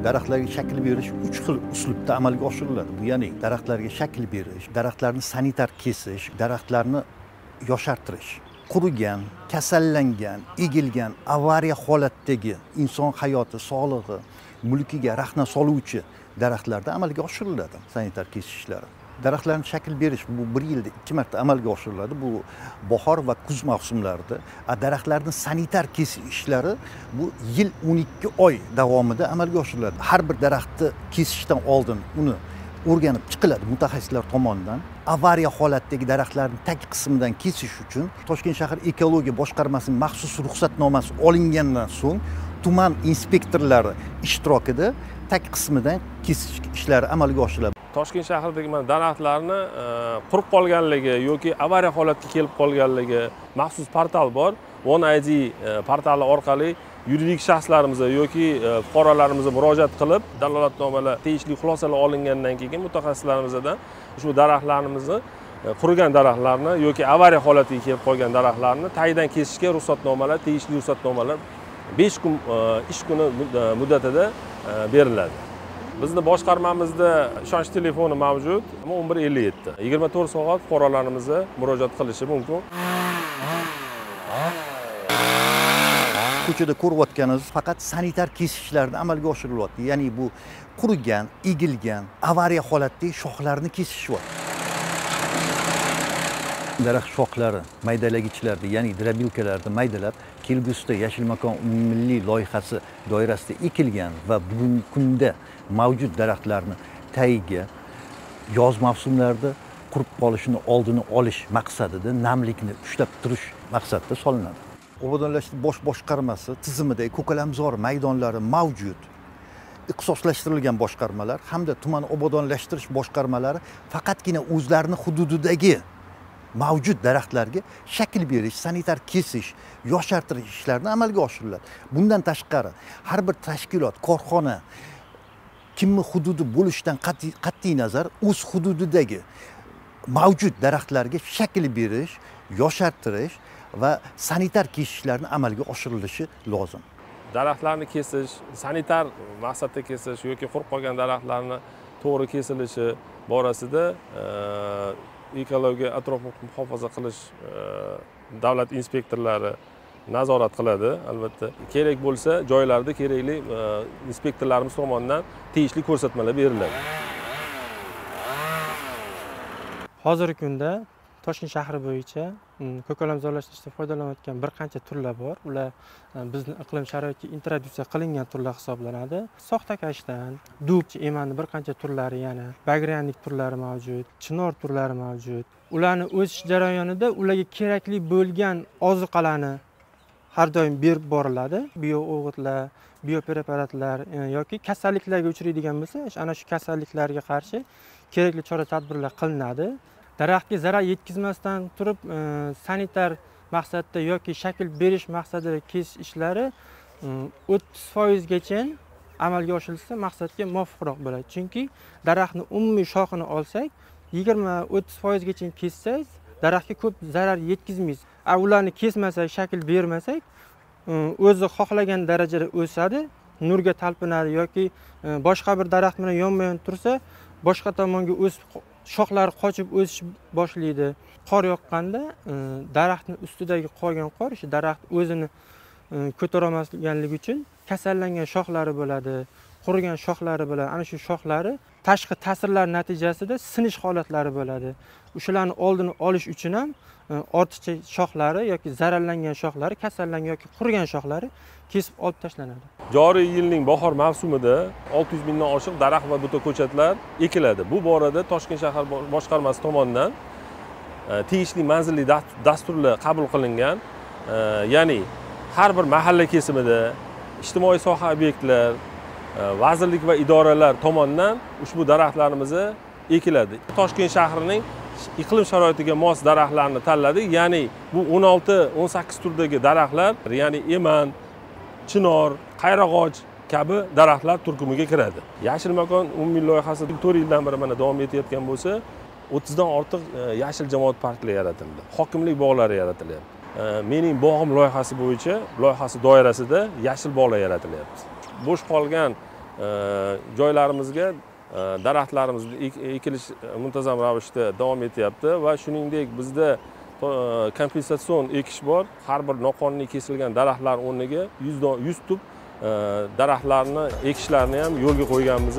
Daraxtlarga shakl berish 3 xil uslubda amalga oshiriladi. Bu ya'ni daraxtlarga shakl berish, daraxtlarni sanitar kesish, daraxtlarni yoshartirish. Qurigan, kasallangan, egilgan, avariya holatdagi inson hayoti, sog'lig'i, mulkiga rahna soluvchi daraxtlarda amalga oshiriladi sanitar kesish ishlari. Daraxtlarni shakl berish bu 1 yilda 2 marta amalga oshiriladi. Bu bahor va kuz mavsumlarida. Daraxtlarni sanitar kesish ishlari bu yil 12 oy davomida amalga oshiriladi. Har bir daraxtni kesishdan oldin uni o'rganib chiqiladi mutaxassislar tomonidan. Avariya holatdagi daraxtlarni tag qismidan kesish uchun Toshkent shahar ekologiya boshqarmasining maxsus ruxsatnomasi olingandan so'ng tuman inspektorlari ishtirokida tag qismidan kesish ishlari amalga oshiriladi. Toshkent shahridagi mana daraxtlarni qurib qolganligi yoki avariya holatga kelib qolganligi maxsus portal bor. One ID portali orqali yuridik shaxslarimiz yoki fuqarolarimiz murojaat qilib, dalolatnomalar, tegishli xulosalar olingandan keyin mutaxassislarimizdan ushbu daraxtlarimizni, qurigan daraxtlarni yoki avariya holatiga kelib qolgan daraxtlarni tagidan kesishga ruxsatnomalar, tegishli ruxsatnomalar 5 kun ish kuni muddatida beriladi. Bizni boshqarmamizda ishonch telefoni mavjud, 1157. 24 soat fuqarolarimiz murojaat qilishi mumkin. Ko'chada ko'rayotganingiz faqat sanitar kesishlarni amalga oshirilyapti. Ya'ni bu qurigan, egilgan, avariya holatdagi shoxlarni kesishyapti. Daraxt shoxlari maydalagichlarda, ya'ni drabilkalarda maydalab, kelgusida Yashil makon umummilliy loyihasi doirasida ekilgan va bugungi kunda mavjud daraxtlarni tagiga yoz mavsumlarida qurib qolishini oldini olish maqsadida namlikni ushlab turish maqsadida solinadi. Obodonlashtirish bosh boshqarmasi tizimida ko'kalamzor maydonlari mavjud ixtisoslashtirilgan boshqarmalar hamda tuman obodonlashtirish boshqarmalari faqatgina o'zlarini hududidagi mavjud daraxtlarga shakl berish, sanitar kesish, yoshartirish ishlarini amalga oshiriladi. Bundan tashqari har bir tashkilot, korxona kimni hududi bo'lishidan qat'iy nazar o'z hududidagi mavjud daraxtlarga shakl berish, yoshartirish va sanitar kesishlarni amalga oshirilishi lozim. Daraxtlarni kesish, sanitar maqsadda kesish yoki qurib qolgan daraxtlarni to'g'ri kesilishi borasida ekologiya atrof muhitni muhofaza qilish davlat inspektorlari nazorat qiladi. Albatta, kerak bo'lsa joylarda kerakli inspektorlarimiz tomonidan tegishli ko'rsatmalar beriladi. Hozirgi kunda Toshkent shahri bo'yicha ko'kalamzorlashtirishda foydalanayotgan bir qancha turlar bor. Ular bizni iqlim sharoitiga introduksiya qilingan turlar hisoblanadi. Soxta kashtan, dub, emanni bir qancha turlari, yana bagrianlik turlari mavjud, chinor turlari mavjud. Ularni o'sish jarayonida ularga kerakli bo'lgan ozuqalarni har doim berib boriladi. Bio'g'itlar, biopreparatlar yoki kasalliklarga uchraydigan bo'lsa, ana shu kasalliklarga qarshi kerakli chora-tadbirlar qilinadi. Daraxtga zarar yetkazmasdan turib sanitar maqsadda yoki shakl berish maqsadida kesish ishlari 30% gacha amalga oshirilsa maqsadga muvofiqroq bo'ladi. Chunki daraxtni umumiy shoxini olsak, 20-30% gacha kessangiz daraxtga ko'p zarar yetkazmaysiz. Ularni kesmasak, shakl bermasak, o'zi xohlagan darajada o'sadi, nurga talpinadi yoki boshqa bir daraxt bilan yonma-yon tursa, boshqa tomonga o'sib shoxlari qochib o'sish boshlaydi. Qor yoqqanda daraxtning ustidagi qolgan qor o'sha daraxt o'zini ko'tara olmasganligi uchun kasallangan shoxlari bo'ladi, qurigan shoxlari bo'ladi. Ana shu shoxlari tashqi ta'sirlar natijasida sinish holatlari bo'ladi. O'shalarni oldini olish uchun ham ortiqcha shoxlari yoki zararlangan shoxlari, kasallangan yoki qurigan shoxlari kesib olib tashlanadi. Joriy yilning bahor mavsumida 600 mingdan oshiq daraxt va buta ko'chatlar ekiladi. Bu borada Toshkent shahar boshqarmasi tomonidan tegishli manzilli dasturlar qabul qilingan. Ya'ni har bir mahalla kesimida ijtimoiy soha obyektlar, vazirlik va idoralar tomonidan ushbu daraxtlarimizni ekiladi. Toshkent shahrining iqlim sharoitiga mos daraxtlarni tanladik. Ya'ni bu 16-18 turdagi daraxtlar, ya'ni eman, chinor, qayrag'och kabi daraxtlar turkumiga kiradi. Yashil makon umumiy loyihasi 4 yildan beri mana davom etayotgan bo'lsa, 30 dan ortiq yashil jamoat parklari yaratildi. Hokimlik bog'lari yaratilyapti. Mening bog'im loyihasi bo'yicha, loyihasi doirasida yashil bog'lar yaratilyapti. Bo'sh qolgan joylarimizga daraxtlarimizni ekilish muntazam ravishda davom etyapti va shuningdek bizda kompensatsion ekish bor. Har bir noqonuniy kesilgan daraxtlar o'rniga 100 tup daraxtlarni ekishlarni ham yo'lga qo'yganmiz.